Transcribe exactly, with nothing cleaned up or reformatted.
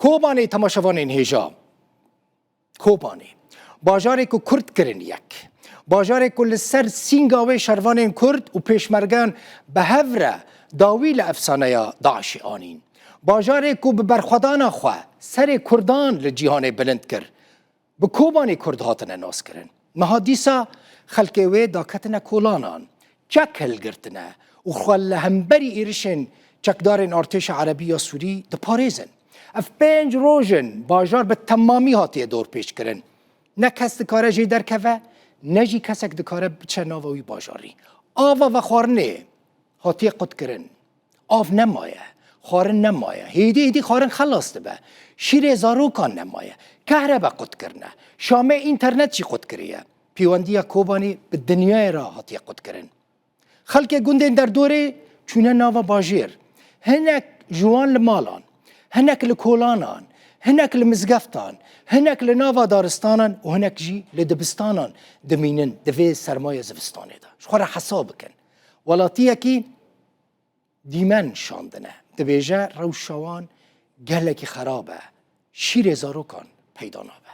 Kobanê, temaşevanên hêja. Kobanê. Bajarê ku Kurd kirin yek. Bajarê ku li ser sînga wê şervanên Kurd û pêşmergeyan bi hev re dawî li efsaneya DAIŞê anîn. Bajarê ku bi berxwedana xwe serê Kurdan li cîhanê bilind kir. Bi Kobanê Kurd hatine naskirin. Niha dîsa xelkê wê daketine kolanan, çek hilgirtine û xwe li hemberî êrişên çekdarên artêşa Erebî ya Sûrî diparêzin. Ev pênc roj in bajar bi temamî hatiye dorpêçkirin. Ne kes dikare jê derkeve, ne jî kesek dikare biçe nava wî bajarî. Ava vexwarinê hatiye qutkirin. Av nemaye, xwarin nemaye. Hêdî hêdî xwarin xelas dibe. Şîrê zarokan nemaye. Kehrebe qut kirine. Şamê înternet jî qut kiriye. Pêwendiya Kobanê bi dinyayê re hatiye qut kirin. Xelkê gundên derdorê çûne nava bajêr. Hinek ji wan li malan, hinek li kolanan, hinek li mizgeftan, hinek li nava daristanan û hinek jî li dibistanan dimînin di vê sermaya zivistanê de. Ji xwe re hesab bikin. Welatiyekî dîmen şandine. Dibêje rewşa wan gelekî xerab e. Şîrê zarokan peyda nabe.